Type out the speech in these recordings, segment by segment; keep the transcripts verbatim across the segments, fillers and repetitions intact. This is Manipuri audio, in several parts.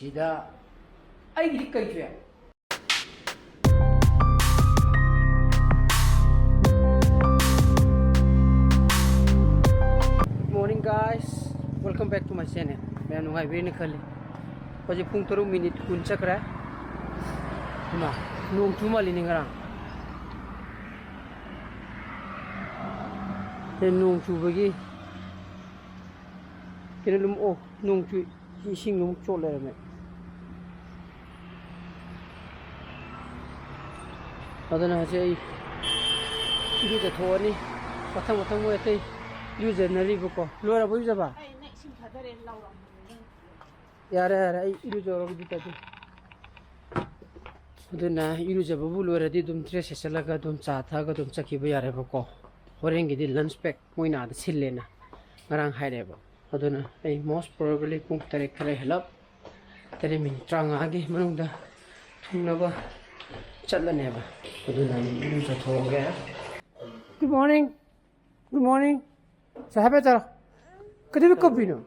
ꯁꯤꯗ ꯑꯩꯒꯤꯗꯤ ꯀꯩꯁꯨ ꯌꯥꯏ꯫ Good morning, guys. Welcome back to my channel. ꯃꯌꯥꯝ ꯅꯨꯡꯉꯥꯏꯕꯤꯔꯤꯅ ꯈꯜꯂꯤ꯫ ꯍꯧꯖꯤꯛ ꯄꯨꯡ ꯇꯔꯨꯛ ꯃꯤꯅꯤꯠ ꯀꯨꯟ ꯆꯠꯈ꯭ꯔꯦ꯫ ꯏꯃꯥ, ꯅꯣꯡ ꯆꯨ ꯃꯥꯜꯂꯤꯅꯦ ꯉꯔꯥꯡ꯫ ꯁꯦ, ꯅꯣꯡ ꯆꯨꯕꯒꯤ ꯀꯩꯅꯣ ꯂꯨꯝ-, ꯑꯣ, ꯅꯣꯡ ꯆꯨꯏ꯫ ꯏꯁꯤꯡ ꯑꯃꯨꯛ ꯆꯣꯠ ꯂꯩꯔꯝꯃꯦ꯫ ꯑꯗꯨꯅ ꯍꯧꯖꯤꯛ ꯑꯩ ꯏꯔꯨꯖꯊꯣꯛꯑꯅꯤ꯫ ꯃꯊꯪ ꯃꯊꯪ ꯃꯣꯏ ꯑꯇꯩ ꯏꯔꯨꯖꯅꯔꯤꯕꯀꯣ꯫ ꯂꯣꯏꯔꯕꯣ ꯏꯔꯨꯖꯕ? ꯑꯩ ꯅꯪ ꯏꯁꯤꯡ ꯊꯥꯗꯔꯦ ꯂꯥꯎꯔꯝꯕꯅꯦ ꯅꯪ꯫ ꯌꯥꯔꯦ, ꯌꯥꯔꯦ, ꯑꯩ ꯏꯔꯨꯖꯔꯨꯔꯒꯦ ꯑꯗꯨ ꯑꯣꯏꯇꯥꯔꯗꯤ꯫ ꯑꯗꯨꯅ ꯏꯔꯨꯖꯕꯕꯨ ꯂꯣꯏꯔꯗꯤ ꯑꯗꯨꯝ dress ꯁꯦꯠꯆꯜꯂꯒ ꯑꯗꯨꯝ ꯆꯥ ꯊꯛꯑꯒ ꯑꯗꯨꯝ ꯆꯠꯈꯤꯕ ꯌꯥꯔꯦꯕꯀꯣ꯫ ꯍꯣꯔꯦꯟꯒꯤꯗꯤ lunch pack ꯃꯣꯏꯅ ꯑꯥꯗ ꯁꯤꯜꯂꯦꯅ ꯉꯔꯥꯡ ꯍꯥꯏꯔꯛꯑꯦꯕ꯫ ꯑꯗꯨꯅ ꯑꯩ most probably ꯄꯨꯡ ꯇꯔꯦꯠ ꯈꯔ ꯍꯦꯜꯂꯞ, ꯇꯔꯦꯠ ꯃꯤꯅꯤꯠ ꯇꯔꯥꯃꯉꯥꯒꯤ ꯃꯅꯨꯡꯗ ꯊꯨꯡꯅꯕ ꯆꯠꯂꯅꯦꯕ꯫ ꯑꯗꯨꯅ ꯑꯩ ꯏꯔꯨꯖꯊꯣꯛꯑꯒꯦ꯫ Good morning. Good morning. ꯁꯦ, ꯍꯥꯏꯐꯦꯠ ꯆꯠꯂꯣ꯫ ꯀꯩꯗꯧꯕꯩ ꯀꯞꯄꯤꯅꯣ?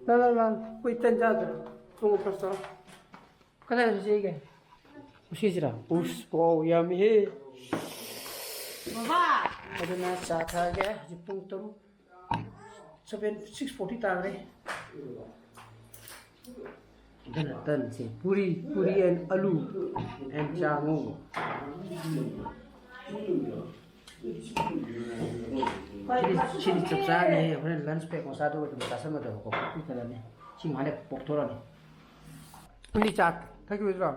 ꯂꯥ, ꯂꯥ, ꯂꯥ꯫ ꯑꯩꯈꯣꯏ ꯇꯟ ꯆꯥꯗ꯭ꯔꯣ? ꯊꯣꯡ ꯐ꯭ꯔꯁ ꯇꯧꯔꯣ꯫ ꯀꯗꯥꯏꯗ ꯆꯠꯁꯤꯒꯦ? ꯎꯁꯤꯁꯤꯔꯥ? ꯎꯁ, wow, ꯌꯥꯝꯃꯤꯍꯦ꯫ ꯕꯕꯥ! ꯑꯗꯨꯅ ꯆꯥ ꯊꯛꯑꯒꯦ꯫ ꯍꯧꯖꯤꯛ ꯄꯨꯡ ꯇꯔꯨꯛ, seven, six forty ꯇꯥꯈ꯭ꯔꯦ꯫ ꯑꯗꯨꯅ ꯇꯟꯁꯦ, ꯄꯨꯔꯤ, ꯄꯨꯔꯤ and ꯑꯂꯨ and ꯆꯥ ꯑꯉꯧꯕ꯫ ꯁꯤꯗꯤ, ꯁꯤꯗꯤ ꯆꯞ ꯆꯥꯅꯤ꯫ ꯍꯣꯔꯦꯟ lunch pack ꯃꯆꯥꯗꯨꯒ ꯑꯗꯨꯝ ꯆꯥꯁꯟꯕꯗꯣ ꯀꯣ, ꯄꯨꯛ ꯄꯤꯛꯊꯜꯂꯅꯤ꯫ ꯁꯤ ꯃꯥꯅꯦ ꯄꯣꯛꯊꯣꯔꯛꯑꯅꯤ꯫ ꯅꯪꯗꯤ ꯆꯥ ꯊꯛꯈꯤꯔꯣꯏꯗ꯭ꯔꯣ?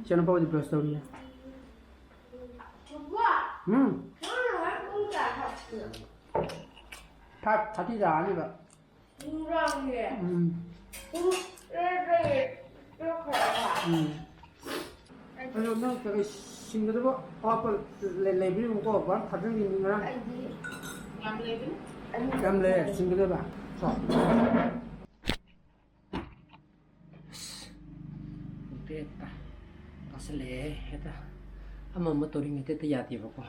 ꯏꯆꯥꯅꯨꯄꯥ ꯍꯣꯏꯗꯤ brush ꯇꯧꯔꯤꯌꯦ꯫ ꯎꯝ꯫ Five thirty ꯇꯥꯔꯅꯤꯕ꯫ ꯎꯝ꯫ ꯎꯝ꯫ ꯑꯗꯣ ꯅꯪ ꯀꯔꯤ ꯁꯤꯡꯒꯗꯕ ꯑꯋꯥꯠꯄ ꯂꯩ-, ꯂꯩꯕ꯭ꯔꯥ ꯌꯦꯡꯉꯨꯀꯣ꯫ ꯕꯥꯔ ꯊꯥꯖꯤꯟꯈꯤꯕꯅꯤ ꯉꯔꯥꯡ꯫ ꯌꯥꯝ ꯂꯩ, ꯁꯤꯡꯒꯗꯕ꯫ ꯀꯣ꯫ ꯑꯁ, ꯍꯦꯛꯇ ꯇꯥꯁꯜꯂꯛꯑꯦ꯫ ꯍꯦꯛꯇ ꯑꯃ ꯑꯃ ꯇꯧꯔꯤꯉꯩꯗ ꯍꯦꯛꯇ ꯌꯥꯗꯦꯕꯀꯣ꯫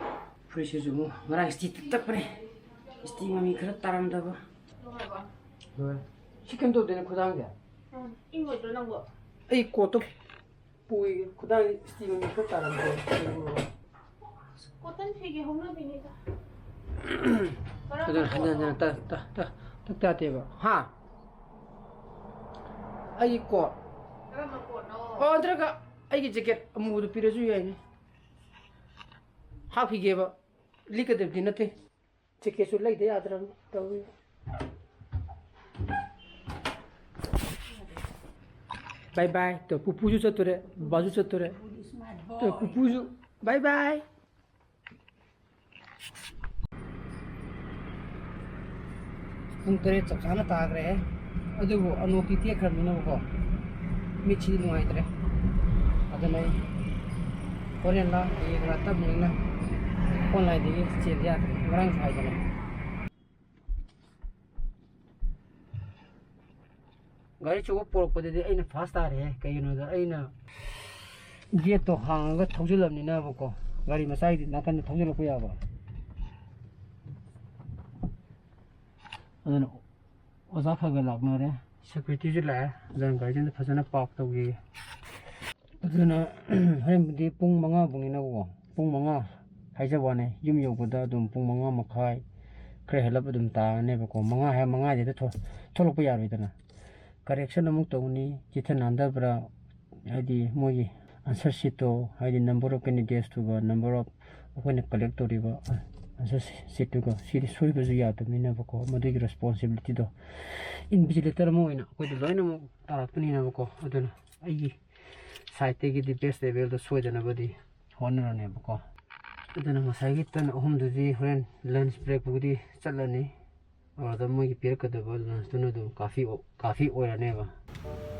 ꯐꯨꯔꯤꯠꯁꯤꯁꯨ ꯑꯃꯨꯛ ꯉꯔꯥꯡ ꯏꯁꯇꯤ ꯇꯛꯄꯅꯦ꯫ ꯏꯁꯇꯤ ꯃꯃꯤ ꯈꯔ ꯇꯥꯔꯝꯗꯕ꯫ ꯂꯣꯏꯔꯦ꯫ ꯁꯤ ꯀꯩꯝ ꯇꯧꯗꯦꯅꯦ ꯈꯨꯗꯥꯡꯁꯦ꯫ ꯏꯪꯉꯣꯏꯗ꯭ꯔꯣ ꯅꯪꯕꯣ? ꯑꯩ ꯀꯣꯠꯇꯣ ꯄꯨꯏ, ꯈꯨꯗꯥꯡ ꯏꯁꯇꯤ ꯃꯃꯤ ꯈꯔ ꯇꯥꯔꯝꯗꯕ꯫ ꯀꯣꯇꯟ ꯐꯤꯒꯤ ꯍꯧꯅꯕꯤꯅꯤꯗ꯫ ꯑꯗꯨꯅ ꯍꯟꯖꯟ ꯍꯟꯖꯟ ꯇ- ꯇ- ꯇ- ꯇꯛ ꯇꯥꯠꯇꯦꯕ꯫ ꯍꯥ? ꯑꯩꯒꯤ ꯀꯣꯠ꯫ ꯀꯔꯝꯕ ꯀꯣꯠꯅꯣ? ꯑꯣ, ꯅꯠꯇ꯭ꯔꯒ ꯑꯩꯒꯤ ꯖꯦꯀꯦꯠ ꯑꯃꯨꯕꯗꯨ ꯄꯤꯔꯁꯨ ꯌꯥꯏꯅꯦ꯫ ꯍꯥꯞꯈꯤꯒꯦꯕ꯫ ꯂꯤꯠꯀꯗꯕꯗꯤ ꯅꯠꯇꯦ꯫ ꯖꯦꯀꯦꯠꯁꯨ ꯂꯩꯗ ꯌꯥꯗ꯭ꯔꯕꯅꯤ ꯇꯧꯔꯤ꯫ ꯕꯥꯏ ꯕꯥꯏ꯫ ꯇꯣ, ꯄꯨꯄꯨꯁꯨ ꯆꯠꯇꯣꯔꯦ, ꯕꯕꯥꯁꯨ ꯆꯠꯇꯣꯔꯦ꯫ ꯇꯣ, ꯄꯨꯄꯨꯁꯨ ꯕꯥꯏ ꯕꯥꯏ꯫ ꯄꯨꯡ ꯇꯔꯦꯠ ꯆꯞ ꯆꯥꯅ ꯇꯥꯈ꯭ꯔꯦ꯫ ꯑꯗꯨꯕꯨ ꯑꯅꯣꯛꯇꯤ ꯇꯦꯛꯈ꯭ꯔꯕꯅꯤꯅꯕꯀꯣ, ꯃꯤꯠꯁꯤꯗꯤ ꯅꯨꯡꯉꯥꯏꯇ꯭ꯔꯦ꯫ ꯑꯗꯨꯅ ꯑꯩ ꯍꯣꯔꯦꯟꯂ ꯍꯌꯦꯡꯂ ꯇꯞꯅ ꯏꯪꯅ ꯑꯣꯟꯂꯥꯏꯟꯗꯒꯤ ꯆꯦꯟꯕ ꯌꯥꯗ꯭ꯔꯦ, ꯉꯔꯥꯡꯁꯨ ꯍꯥꯏꯗꯅ꯫ ꯒꯥꯔꯤ ꯑꯆꯧꯕ ꯄꯣꯔꯛꯄꯗꯗꯤ ꯑꯩꯅ ꯐꯥꯁ ꯇꯥꯔꯦꯍꯦ꯫ ꯀꯩꯒꯤꯅꯣꯗ ꯑꯩꯅ ꯒꯦꯠꯇꯣ ꯍꯥꯡꯉꯒ ꯊꯧꯖꯤꯜꯂꯕꯅꯤꯅꯕꯀꯣ, ꯒꯥꯔꯤ ꯃꯆꯥꯒꯤꯗꯤ ꯅꯥꯀꯟꯗ ꯊꯧꯖꯤꯜꯂꯛꯄ ꯌꯥꯕ꯫ ꯑꯗꯨꯅ ꯑꯣꯖꯥ ꯈꯔ ꯈꯔ ꯂꯥꯛꯅꯔꯦ, ꯁꯦꯀ꯭ꯌꯨꯔꯤꯇꯤꯁꯨ ꯂꯥꯛꯑꯦ꯫ ꯑꯗꯨꯅ ꯒꯥꯔꯤꯁꯤꯡꯗꯣ ꯐꯖꯅ ꯄꯥꯔꯛ ꯇꯧꯈꯤꯒꯦ꯫ ꯑꯗꯨꯅ ꯍꯣꯔꯦꯟꯕꯨꯗꯤ ꯄꯨꯡ ꯃꯉꯥ ꯐꯥꯎꯅꯤꯅꯀꯣ, ꯄꯨꯡ ꯃꯉꯥ ꯍꯥꯏꯖꯕ ꯋꯥꯅꯤ, ꯌꯨꯝ ꯌꯧꯕꯗ ꯑꯗꯨꯝ ꯄꯨꯡ ꯃꯉꯥ ꯃꯈꯥꯏ ꯈꯔ ꯍꯦꯜꯂꯞ ꯑꯗꯨꯝ ꯇꯥꯔꯅꯦꯕꯀꯣ꯫ ꯃꯉꯥ ꯍꯥꯏ ꯃꯉꯥꯗꯩꯗ ꯊꯣꯛ- ꯊꯣꯛꯂꯛꯄ ꯌꯥꯔꯣꯏꯗꯅ꯫ ꯀꯔꯦꯛꯁꯟ ꯑꯃꯨꯛ ꯇꯧꯅꯤ, ꯆꯤꯊ ꯅꯥꯟꯗꯕ꯭ꯔꯥ, ꯍꯥꯏꯗꯤ ꯃꯣꯏꯒꯤ ꯑꯟꯁꯔ ꯁꯤꯠꯇꯣ, ꯍꯥꯏꯗꯤ number of candidatesꯇꯨꯒ number of ꯑꯩꯈꯣꯏꯅ ꯀꯂꯦꯛ ꯇꯧꯔꯤꯕ ꯑꯟꯁꯔ ꯁꯤꯠꯇꯨꯒ ꯁꯤꯗꯤ ꯁꯣꯏꯕꯁꯨ ꯌꯥꯗꯕꯅꯤꯅꯕꯀꯣ꯫ ꯃꯗꯨꯒꯤ ꯔꯦꯁꯄꯣꯟꯁꯤꯕꯤꯂꯤꯇꯤꯗꯣ ꯏꯟꯚꯤꯖꯤꯂꯦꯇꯔ ꯑꯃ ꯑꯣꯏꯅ ꯑꯩꯈꯣꯏꯗ ꯂꯣꯏꯅꯃꯛ ꯇꯥꯔꯛꯇꯣꯏꯅꯤꯅꯕꯀꯣ꯫ ꯑꯗꯨꯅ ꯑꯩꯒꯤ ꯁꯥꯏꯠꯇꯒꯤꯗꯤ ꯕꯦꯁ ꯂꯦꯚꯦꯜꯗꯣ ꯁꯣꯏꯗꯅꯕꯗꯤ ꯍꯣꯠꯅꯔꯅꯦꯕꯀꯣ꯫ ꯑꯗꯨꯅ ꯉꯁꯥꯏꯒꯤ ꯇꯟ ꯑꯍꯨꯝꯗꯨꯗꯤ ꯍꯣꯔꯦꯟ ꯂꯟꯁ ꯕ꯭ꯔꯦꯛꯄꯨꯗꯤ ꯆꯠꯂꯅꯤ꯫ ꯑꯗꯨꯗ ꯃꯣꯏꯒꯤ ꯄꯤꯔꯛꯀꯗꯕ ꯂꯟꯁꯇꯨꯅ ꯑꯗꯨꯝ ꯀꯥꯐꯤ ꯑꯣ- ꯀꯥꯐꯤ ꯑꯣꯏꯔꯅꯦꯕ꯫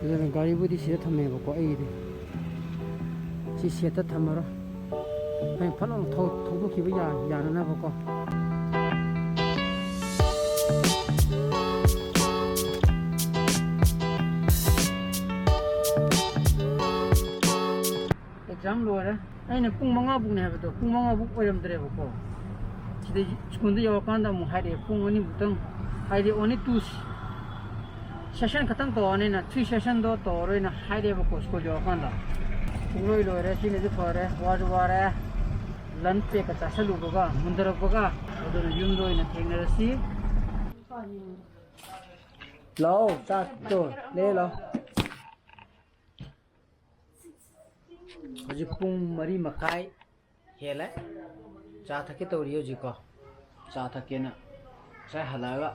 ꯑꯗꯨꯅ ꯒꯥꯔꯤꯕꯨꯗꯤ ꯁꯤꯗ ꯊꯝꯃꯦꯕꯀꯣ, ꯑꯩꯒꯤꯗꯤ ꯁꯤ ꯁꯦꯠꯇ ꯊꯝꯃꯔꯣꯏ꯫ ꯍꯌꯦꯡ ꯐꯠ ꯂꯥꯎꯅ ꯊꯧ- ꯊꯧꯗꯣꯛꯈꯤꯕ ꯌꯥ- ꯌꯥꯅꯅꯕꯀꯣ꯫ ꯑꯦꯛꯖꯥꯝ ꯂꯣꯏꯔꯦ꯫ ꯑꯩꯅ ꯄꯨꯡ ꯃꯉꯥ ꯐꯥꯎꯅꯦ ꯍꯥꯏꯕꯗꯣ, ꯄꯨꯡ ꯃꯉꯥ ꯐꯥꯎ ꯑꯣꯏꯔꯝꯗ꯭ꯔꯦꯕꯀꯣ꯫ ꯁꯤꯗꯩ ꯁ꯭ꯀꯨꯜꯗ ꯌꯧꯔꯀꯥꯟꯗ ꯑꯃꯨꯛ ꯍꯥꯏꯔꯛꯑꯦ, ꯄꯨꯡ ꯑꯅꯤꯃꯨꯛꯇꯪ, ꯍꯥꯏꯗꯤ only two session ꯈꯛꯇꯪ ꯇꯧꯔꯅꯤꯅ, three sessionꯗꯣ ꯇꯧꯔꯔꯣꯏꯅ ꯍꯥꯏꯔꯛꯑꯦꯕꯀꯣ꯫ ꯁ꯭ꯀꯨꯜ ꯌꯧꯔꯀꯥꯟꯗ ꯄꯨꯡꯂꯣꯏ ꯂꯣꯏꯔꯦ, ꯁꯤꯅꯁꯨ ꯐꯔꯦ, ꯋꯥꯁꯨ ꯋꯥꯔꯦ꯫ Lunch breakꯀ ꯆꯥꯁꯜꯂꯨꯕꯒ ꯃꯨꯟꯊꯔꯛꯄꯒ, ꯑꯗꯨꯅ ꯌꯨꯝꯗ ꯑꯣꯏꯅ ꯊꯦꯡꯅꯔꯁꯤ꯫ ꯂꯥꯛꯑꯣ, ꯆꯥꯛꯇꯣ ꯂꯩꯔ ꯂꯥꯛꯑꯣ꯫ ꯍꯧꯖꯤꯛ ꯄꯨꯡ ꯃꯔꯤ ꯃꯈꯥꯏ ꯍꯦꯜꯂꯦ꯫ ꯆꯥ ꯊꯛꯀꯦ ꯇꯧꯔꯤ ꯍꯧꯖꯤꯛꯀꯣ꯫ ꯆꯥ ꯊꯛꯀꯦꯅ ꯉꯁꯥꯏ ꯍꯜꯂꯛꯑꯒ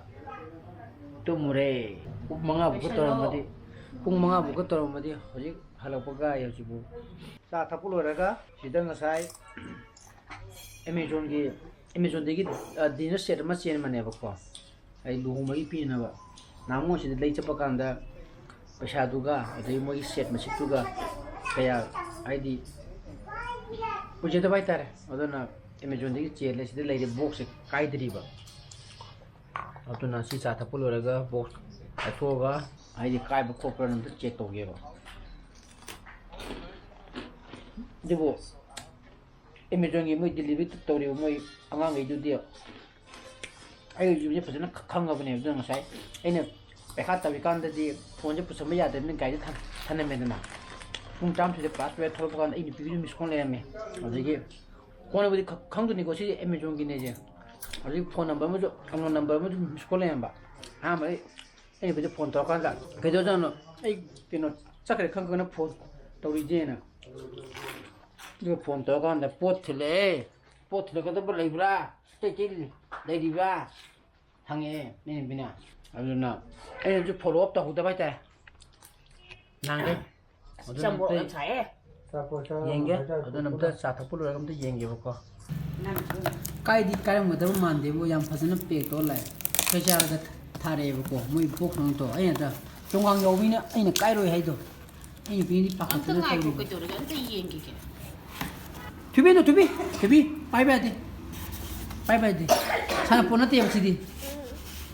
ꯇꯨꯝꯃꯨꯔꯦ꯫ ꯄꯨꯡ ꯃꯉꯥ ꯐꯥꯎꯀ ꯇꯧꯔꯝꯃꯗꯤ, ꯄꯨꯡ ꯃꯉꯥ ꯐꯥꯎꯀ ꯇꯧꯔꯝꯃꯗꯤ ꯍꯧꯖꯤꯛ ꯍꯜꯂꯛꯄ ꯀꯥꯏ ꯍꯧꯖꯤꯛꯄꯨ꯫ ꯆꯥ ꯊꯛꯄ ꯂꯣꯏꯔꯒ ꯁꯤꯗ ꯉꯁꯥꯏ Amazonꯒꯤ, Amazonꯗꯒꯤ, ꯑ, dinner set ꯑꯃ ꯆꯦꯟꯕꯅꯦꯕꯀꯣ꯫ ꯑꯩ ꯂꯨꯍꯣꯡꯕꯒꯤ ꯄꯤꯅꯕ꯫ ꯅꯍꯥꯟꯃꯨꯛ ꯑꯁꯤꯗ ꯂꯩ ꯆꯠꯄ ꯀꯥꯟꯗ ꯄꯩꯁꯥꯗꯨꯒ ꯑꯗꯒꯤ ꯃꯣꯏꯒꯤ set ꯃꯁꯤꯡꯗꯨꯒ ꯀꯌꯥ, ꯍꯥꯏꯗꯤ, ꯑꯣꯏꯖꯗꯕ ꯍꯥꯏꯇꯥꯔꯦ꯫ ꯑꯗꯨꯅ Amazonꯗꯒꯤ ꯆꯦꯜꯂꯦ, ꯁꯤꯗ ꯂꯩꯔꯦ, boxꯁꯦ ꯀꯥꯏꯗ꯭ꯔꯤꯕ꯫ ꯑꯗꯨꯅ ꯁꯤ ꯆꯥ ꯊꯛꯄ ꯂꯣꯏꯔꯒ box ꯀꯥꯏꯊꯣꯛꯑꯒ, ꯍꯥꯏꯗꯤ, ꯀꯥꯏꯕ ꯈꯣꯠꯄ꯭ꯔꯥꯅ ꯑꯝꯇ check ꯇꯧꯒꯦꯕ꯫ ꯑꯗꯨꯕꯨ Amazonꯒꯤ ꯃꯣꯏ delivery ꯇꯧꯔꯤꯕ ꯃꯣꯏ ꯑꯉꯥꯡꯈꯩꯗꯨꯗꯤ ꯑꯩꯒꯤ ꯌꯨꯝꯁꯦ ꯐꯖꯅ ꯈ-, ꯈꯪꯉꯕꯅꯦꯕ꯫ ꯑꯗꯨꯅ ꯉꯁꯥꯏ ꯑꯩꯅ ꯄꯩꯈꯥ ꯇꯧꯔꯤꯀꯥꯟꯗꯗꯤ phoneꯁꯦ ꯄꯨꯁꯟꯕ ꯌꯥꯗꯕꯅꯤꯅ ꯒꯥꯔꯤꯗ ꯊꯝ-, ꯊꯝꯂꯝꯃꯦꯗꯅ꯫ ꯄꯨꯡ ꯇꯔꯥꯃꯥꯊꯣꯏꯗ class twelve ꯊꯣꯛꯂꯛꯄ ꯀꯥꯟꯗ ꯑꯩ ꯅꯨꯄꯤꯒꯤꯁꯨ miss call ꯂꯩꯔꯝꯃꯦ꯫ ꯑꯗꯨꯗꯒꯤ ꯀꯣꯟꯅꯕꯨꯗꯤ ꯈ-, ꯈꯪꯗꯣꯏꯅꯤꯀꯣ, ꯁꯤꯗꯤ Amazonꯒꯤꯅꯦꯁꯦ꯫ ꯑꯗꯨꯗꯒꯤ phone number ꯑꯃꯁꯨ, unknown number ꯑꯃꯁꯨ miss call ꯂꯩꯔꯝꯕ꯫ ꯑꯍꯥꯟꯕ ꯑꯩ, ꯑꯩ ꯅꯨꯄꯤꯗ phone ꯇꯧꯔꯀꯥꯟꯗ, "ꯀꯩꯗꯧꯔꯖꯥꯠꯅꯣ? ꯑꯩ, ꯀꯩꯅꯣ, ꯆꯠꯈ꯭ꯔꯦ ꯈꯪ ꯈꯪꯅ phone ꯇꯧꯔꯤꯁꯦꯅ"꯫ ꯑꯗꯨꯒ phone ꯇꯧꯔꯀꯥꯟꯗ, "ꯄꯣꯠ ꯊꯤꯜꯂꯛꯑꯦ, ꯄꯣꯠ ꯊꯤꯜꯂꯛꯀꯗꯕ ꯂꯩꯕ꯭ꯔꯥ? ꯑꯇꯩ ꯑꯇꯩ ꯂꯩꯔꯤꯕ꯭ꯔꯥ?" ꯍꯪꯉꯛꯑꯦ ꯏꯅꯦꯝꯕꯤꯅ꯫ ꯑꯗꯨꯅ ꯑꯩꯅꯁꯨ follow up ꯇꯧꯍꯧꯗꯕ ꯍꯥꯏꯇꯥꯔꯦ꯫ ꯅꯍꯥꯟꯈꯩ꯫ ꯑꯗꯨꯅ ꯆꯝꯕ꯭ꯔꯣ ꯑꯝꯇ ꯌꯥꯝ ꯁꯥꯏꯌꯦ꯫ ꯌꯦꯡꯒꯦ꯫ ꯑꯗꯨꯅ ꯑꯝꯇ ꯆꯥ ꯊꯛꯄ ꯂꯣꯏꯔꯒ ꯑꯝꯇ ꯌꯦꯡꯒꯦꯕꯀꯣ꯫ ꯀꯥꯏꯗꯤ ꯀꯥꯏꯔꯝꯒꯗꯕ ꯃꯥꯟꯗꯦꯕꯨ, ꯌꯥꯝ ꯐꯖꯅ pack ꯇꯧꯔ ꯂꯥꯛꯑꯦ꯫ ꯁꯦꯒꯥꯏꯔꯒ ꯊꯥꯔꯛꯑꯦꯕꯀꯣ꯫ ꯃꯣꯏ box ꯃꯅꯨꯡꯗꯣ꯫ ꯑꯩꯅ ꯑꯗ ꯆꯣꯡꯒꯥꯡ ꯌꯥꯎꯕꯅꯤꯅ ꯑꯩꯅ ꯀꯥꯏꯔꯣꯏ ꯍꯥꯏꯗꯣ꯫ ꯑꯩ ꯅꯨꯄꯤꯅꯗꯤ ꯑꯝꯇ ꯄꯥꯈꯠꯇꯅ ꯉꯥꯏꯈꯣ, ꯇꯧꯔꯤꯕ꯫ ꯀꯩꯗꯧꯔꯒꯦ? ꯑꯝꯇ ꯌꯦꯡꯈꯤꯒꯦ꯫ ꯊꯣꯏꯕꯤꯗꯣ, ꯊꯣꯏꯕꯤ, ꯊꯣꯏꯕꯤ, ꯄꯥꯏꯕ ꯌꯥꯗꯦ꯫ ꯄꯥꯏꯕ ꯌꯥꯗꯦ꯫ ꯁꯥꯟꯅꯄꯣꯠ ꯅꯠꯇꯦꯕ ꯁꯤꯗꯤ꯫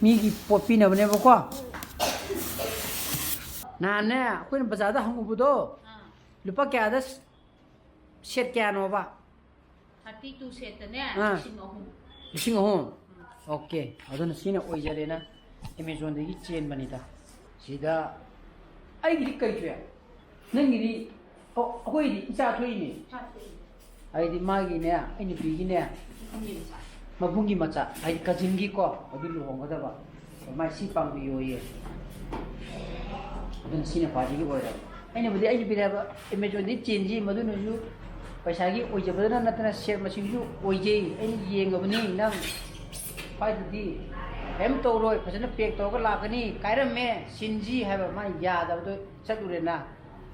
ꯃꯤꯒꯤ ꯄꯣꯠ ꯄꯤꯅꯕꯅꯦꯕꯀꯣ꯫ ꯅꯍꯥꯟꯅꯦ, ꯑꯩꯈꯣꯏꯅ ꯕꯖꯥꯔꯗ ꯍꯪꯉꯨꯕꯗꯣ, ꯑꯥ꯫ ꯂꯨꯄꯥ ꯀꯌꯥꯗ set ꯀꯌꯥꯅꯣꯕ? Thirty two setꯇꯅꯦ, ꯑꯥ꯫ ꯂꯤꯁꯤꯡ ꯑꯍꯨꯝ꯫ ꯂꯤꯁꯤꯡ ꯑꯍꯨꯝ? ꯑꯣꯀꯦ, ꯑꯗꯨꯅ ꯁꯤꯅ ꯑꯣꯏꯖꯔꯦꯅ ꯑꯦꯃꯦꯖꯣꯟꯗꯒꯤ ꯆꯦꯟꯕꯅꯤꯗ꯫ ꯁꯤꯗ ꯑꯩꯒꯤꯗꯤ ꯀꯩ ꯊꯣꯛꯑꯦ? ꯅꯪꯒꯤꯗꯤ? ꯑꯣ, ꯑꯩꯈꯣꯏꯗꯤ ꯏꯆꯥ ꯊꯣꯛꯏꯅꯦ꯫ ꯍꯥꯏꯗꯤ ꯃꯥꯒꯤꯅꯦ, ꯑꯩ ꯅꯨꯄꯤꯒꯤꯅꯦ, ꯃꯕꯨꯡꯒꯤ ꯃꯆꯥ, ꯍꯥꯏꯗꯤ ꯀꯖꯤꯟꯒꯤꯀꯣ, ꯑꯗꯨ ꯂꯨꯍꯣꯡꯒꯗꯕ꯫ ꯃꯥꯏ ꯁꯤ ꯄꯥꯡꯕꯤꯌꯣꯌꯦ꯫ ꯑꯗꯨꯅ ꯁꯤꯅ ꯈ꯭ꯋꯥꯏꯗꯒꯤ ꯑꯣꯏꯔꯕ꯫ ꯑꯩꯅꯕꯨꯗꯤ ꯑꯩꯒꯤ ꯄꯤꯔꯛꯑꯕ ꯑꯦꯃꯦꯖꯣꯟꯗꯒꯤ ꯆꯦꯟꯁꯤ, ꯃꯗꯨꯅꯁꯨ ꯄꯩꯁꯥꯒꯤ ꯑꯣꯏꯖꯕꯗꯅ ꯅꯠꯇꯅ ꯁꯦꯜ ꯃꯁꯤꯡꯁꯨ ꯑꯣꯏꯖꯩ꯫ ꯑꯩꯅ ꯌꯦꯡꯉꯕꯅꯤ, ꯅꯪ ꯈ꯭ꯋꯥꯏꯗꯨꯗꯤ ꯀꯔꯤꯝ ꯇꯧꯔꯣꯏ, ꯐꯖꯅ ꯄꯦꯛ ꯇꯧꯔꯒ ꯂꯥꯛꯀꯅꯤ, ꯀꯥꯏꯔꯝꯃꯦ, ꯁꯤꯟꯁꯤ ꯍꯥꯏꯕ ꯃꯥ ꯌꯥꯗꯕꯗꯣ ꯆꯠꯂꯨꯔꯦꯅ꯫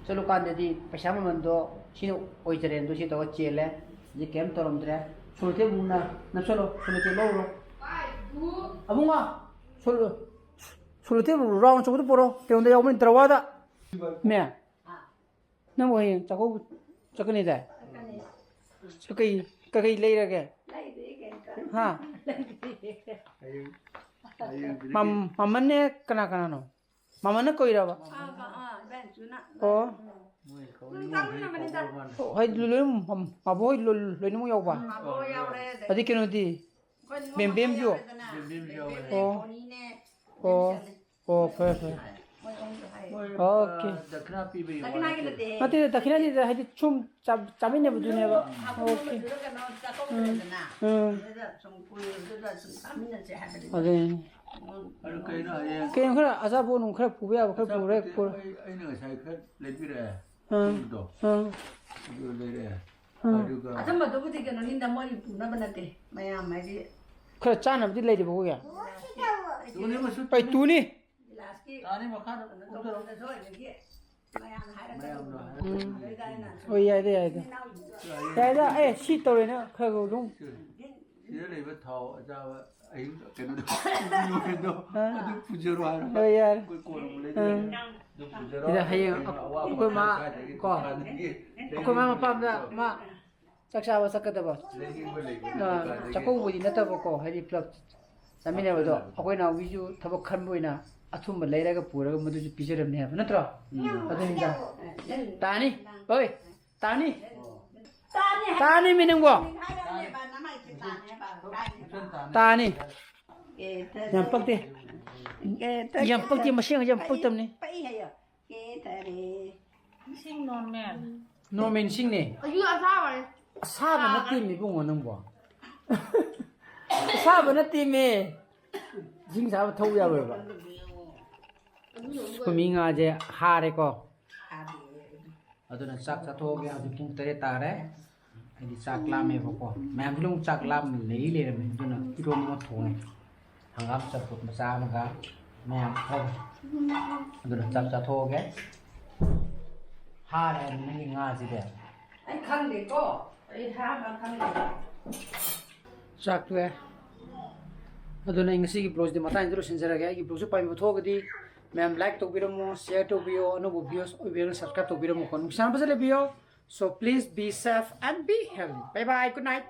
ꯆꯠꯂꯨꯀꯥꯟꯗꯗꯤ ꯄꯩꯁꯥ ꯃꯃꯜꯗꯣ ꯁꯤꯅ ꯑꯣꯏꯖꯔꯦꯅꯗꯣ ꯁꯤ ꯇꯧꯔ ꯆꯦꯜꯂꯦ꯫ ꯍꯧꯖꯤꯛ ꯀꯩꯝ ꯇꯧꯔꯝꯗ꯭ꯔꯦ꯫ ꯁꯣꯂꯨꯇꯦꯞ ꯑꯃꯨꯛꯅ ꯅꯞꯁꯜꯂꯣ, ꯁꯣꯂꯨꯇꯦꯞ ꯂꯧꯔꯣ꯫ ꯑꯕꯨꯡꯉꯣ, ꯁꯣꯂꯨ-, ꯁꯣꯂꯨꯇꯦꯞ ꯔꯥꯎꯟ ꯑꯆꯧꯕꯗꯨ ꯄꯨꯔꯛꯑꯣ꯫ ꯀꯩꯅꯣꯗ ꯌꯥꯎꯕꯅꯤ, ꯗ꯭ꯔꯋꯥꯗ꯫ ꯃꯦ, ꯅꯪꯕꯨ ꯍꯌꯦꯡ ꯆꯥꯛꯀꯧꯕ ꯆꯠꯀꯅꯤꯗꯥꯏ? ꯀꯩ, ꯀꯩ ꯂꯩꯔꯒꯦ? ꯍꯥ? ꯃꯝ-, ꯃꯃꯟꯅꯦ, ꯀꯅꯥ ꯀꯅꯥꯅꯣ? ꯃꯃꯟꯅ ꯀꯣꯏꯔꯕ? ꯑꯣ꯫ ꯑꯣ, ꯍꯥꯏꯗꯤ ꯂꯣꯏ-, ꯃꯝ-, ꯃꯕꯣꯛ ꯍꯣꯏ ꯂꯣꯏ-, ꯂꯣꯏꯅꯃꯛ ꯌꯥꯎꯕ? ꯑꯗꯩ ꯀꯩꯅꯣꯗꯤ? ꯕꯦꯝꯕꯦꯝꯁꯨ? ꯑꯣ꯫ ꯑꯣ꯫ ꯑꯣ, ꯐꯔꯦ, ꯐꯔꯦ꯫ ꯑꯣꯀꯦ꯫ ꯅꯠꯇꯦ, ꯗꯈꯤꯅꯥꯗꯤ ꯍꯥꯏꯗꯤ ꯁꯨꯝ ꯆꯥ-, ꯆꯥꯃꯤꯟꯅꯕꯗꯨꯅꯦꯕ꯫ ꯑꯣꯀꯦ꯫ ꯎꯝ꯫ ꯑꯗꯨꯅꯤ꯫ ꯀꯩꯅꯣ, ꯈꯔ ꯑꯆꯥꯄꯣꯠ ꯅꯨꯡ ꯈꯔ ꯄꯨꯕ ꯌꯥꯕ ꯈꯔ ꯄꯨꯔꯦ, ꯄꯨꯔꯦ꯫ ꯑꯩ, ꯑꯩꯅ ꯉꯁꯥꯏ ꯈꯔ ꯂꯩꯕꯤꯔꯛꯑꯦ꯫ ꯑꯥ꯫ ꯑꯗꯨꯗꯣ꯫ ꯑꯥ꯫ ꯑꯗꯨ ꯂꯩꯔꯛꯑꯦ꯫ ꯑꯥ꯫ ꯑꯗꯨꯒ ꯑꯆꯝꯕꯗꯨꯕꯨꯗꯤ ꯀꯩꯅꯣꯅꯤꯗ, ꯃꯣꯏ ꯄꯨꯅꯕ ꯅꯠꯇꯦ, ꯃꯌꯥꯝ ꯍꯥꯏꯗꯤ꯫ ꯈꯔ ꯆꯥꯅꯕꯗꯤ ꯂꯩꯔꯤꯕ ꯑꯩꯈꯣꯏꯒꯤ? ꯇꯨꯅꯤ ꯃꯆꯨ ꯑꯩ ꯇꯨꯅꯤ꯫ ꯒꯤꯂꯥꯁꯀꯤ ꯇꯥꯅꯤ ꯃꯈꯥꯗ ꯀꯩꯅꯣ ꯇꯧꯕꯗꯁꯨ ꯑꯣꯏꯕꯒꯤ ꯃꯌꯥꯝꯅ ꯍꯥꯏꯔꯛꯀꯗꯧꯕꯅꯤ꯫ ꯃꯌꯥꯝꯅ ꯍꯥꯏꯔꯛꯀꯗꯧꯕꯅꯤ꯫ ꯎꯝ꯫ ꯑꯗꯨꯗ ꯑꯩꯅ ꯍꯣꯏ, ꯌꯥꯏꯗ, ꯌꯥꯏꯗ꯫ ꯏꯆꯤꯟ ꯏꯅꯥꯎꯁꯤꯡꯗꯣ ꯌꯥꯏꯗ, ꯑꯦ, ꯁꯤ ꯇꯧꯔꯦꯅ ꯈꯔ ꯈꯔ ꯑꯗꯨꯝ꯫ ꯁꯤꯗ ꯂꯩꯕ ꯊꯥꯎ ꯑꯆꯥꯕ ꯑꯍꯤꯡ ꯀꯩꯅꯣꯗꯣ, ꯅꯨꯃꯤꯠꯇꯣ ꯑꯥ꯫ ꯑꯗꯨ ꯄꯨꯖꯔꯣ ꯍꯥꯏꯔꯣ꯫ ꯍꯣꯏ, ꯌꯥꯔꯦ꯫ ꯑꯩꯈꯣꯏ ꯀꯣꯟꯅ ꯑꯃꯨꯛ ꯂꯩꯖꯔꯒꯦ꯫ ꯑꯥ꯫ ꯑꯗꯨ ꯄꯨꯖꯔꯣ꯫ ꯁꯤꯗ ꯍꯌꯦꯡ ꯀꯩꯅꯣ ꯑꯋꯥꯠꯄ ꯑꯩꯈꯣꯏ ꯃꯥ ꯁ꯭ꯋꯥꯏꯗꯒꯤ ꯀꯣ, ꯗꯨꯀꯥꯟꯗꯒꯤ ꯑꯩꯈꯣꯏ ꯃꯥ ꯂꯩꯅꯤꯡꯕ ꯃꯄꯥꯝꯗ ꯂꯩꯕꯗꯣ꯫ ꯃꯥ ꯆꯥꯛ ꯆꯥꯕ ꯆꯠꯀꯗꯕ꯫ ꯂꯩꯅꯤꯡꯕ ꯂꯩꯕꯗꯣ ꯑꯥ, ꯗꯨꯀꯥꯟꯗꯒꯤ꯫ ꯆꯥꯛꯀꯧꯕꯗꯤ ꯅꯠꯇꯕꯀꯣ, ꯍꯥꯏꯗꯤ ꯄꯨꯂꯞ ꯆꯥꯃꯤꯟꯅꯕꯗꯣ꯫ ꯆꯥꯃꯤꯟꯅꯕꯗꯣ꯫ ꯑꯩꯈꯣꯏ ꯅꯥꯎꯕꯤꯁꯨ ꯊꯕꯛ ꯈꯟꯕ ꯑꯣꯏꯅ ꯑꯊꯨꯝꯕ ꯂꯩꯔꯒ ꯄꯨꯔꯒ ꯃꯗꯨꯁꯨ ꯄꯤꯖꯔꯝꯅꯦ ꯍꯥꯏꯕ ꯅꯠꯇ꯭ꯔꯣ? ꯎꯝ꯫ ꯑꯗꯨꯅꯤꯗ꯫ ꯇꯥꯅꯤ? ꯍꯣꯏ, ꯇꯥꯅꯤ? ꯇꯥꯅꯤ ꯍꯥꯏ-, ꯇꯥꯅꯤ ꯃꯤ ꯅꯪꯕꯣ? ꯍꯥꯏꯔꯝꯅꯦꯕ, ꯅꯃꯥꯏ ꯇꯥꯅꯤ꯫ ꯌꯥꯝ ꯄꯛꯇꯦ꯫ ꯌꯥꯝ ꯄꯛꯇꯦ, ꯃꯁꯤ ꯑꯉꯥꯡꯁꯦ ꯌꯥꯝ ꯄꯛꯇꯕꯅꯤ꯫ ꯏꯁꯤꯡ ꯅꯣꯔꯃꯦꯜ꯫ ꯅꯣꯔꯃꯦꯜ ꯏꯁꯤꯡꯅꯦ꯫ ꯑꯩꯁꯨ ꯑꯁꯥꯕꯅꯦ꯫ ꯑꯁꯥꯕ ꯅꯠꯇꯦꯃꯤ ꯏꯕꯨꯡꯉꯣ ꯅꯪꯕꯣ꯫ ꯑꯁꯥꯕ ꯅꯠꯇꯦꯃꯤ꯫ ꯏꯁꯤꯡ ꯑꯁꯥꯕ ꯊꯧ ꯌꯥꯔꯣꯏꯕ꯫ ꯑꯩꯈꯣꯏ ꯃꯤ ꯉꯥꯁꯦ ꯍꯥꯔꯦꯀꯣ꯫ ꯑꯗꯨꯅ ꯆꯥꯛ ꯆꯥꯊꯣꯛꯑꯒꯦ꯫ ꯍꯧꯖꯤꯛ ꯄꯨꯡ ꯇꯔꯦꯠ ꯇꯥꯔꯦ꯫ ꯑꯩꯗꯤ ꯆꯥꯛ ꯂꯥꯝꯃꯦꯕꯀꯣ꯫ ꯃꯌꯥꯝꯁꯨ ꯑꯃꯨꯛ ꯆꯥꯛ ꯂꯥꯝ ꯂꯩ ꯂꯩꯔꯝꯃꯦ꯫ ꯑꯗꯨꯅ ꯏꯔꯣꯟꯕ ꯑꯃ ꯊꯣꯡꯉꯦ꯫ ꯍꯪꯒꯥꯝ ꯆꯝꯐꯨꯠ ꯃꯆꯥ ꯑꯃꯒ ꯃꯌꯥꯝ ꯈꯔ꯫ ꯑꯗꯨꯅ ꯆꯥꯛ ꯆꯥꯊꯣꯛꯑꯒꯦ꯫ ꯍꯥꯔꯦ ꯍꯥꯏꯕ ꯅꯪꯒꯤ ꯉꯥꯁꯤꯗꯤ꯫ ꯑꯩ ꯈꯪꯗꯦꯀꯣ꯫ ꯑꯩ ꯍꯥꯔ ꯈꯪꯗꯦ꯫ ꯆꯥꯛ ꯇꯣꯛꯑꯦ꯫ ꯑꯗꯨꯅ ꯑꯩ ꯉꯁꯤꯒꯤ vlogꯁꯤꯗꯤ ꯃꯇꯥꯡꯁꯤꯗ ꯂꯣꯏꯁꯤꯟꯖꯔꯒꯦ꯫ ꯑꯩꯒꯤ vlogꯁꯤ ꯄꯥꯝꯕꯤꯕ ꯊꯣꯛꯑꯒꯗꯤ ꯃꯌꯥꯝ like ꯇꯧꯕꯤꯔꯝꯃꯣ, share ꯇꯧꯕꯤꯌꯣ, ꯑꯅꯧꯕ viewers ꯑꯣꯏꯕꯤꯔꯒꯅ subscribe ꯇꯧꯕꯤꯔꯝꯃꯣꯀꯣ꯫ ꯅꯨꯡꯁꯥꯅ ꯐꯖꯅ ꯂꯩꯕꯤꯌꯣ꯫ So please be safe and be healthy. Bye bye, good night.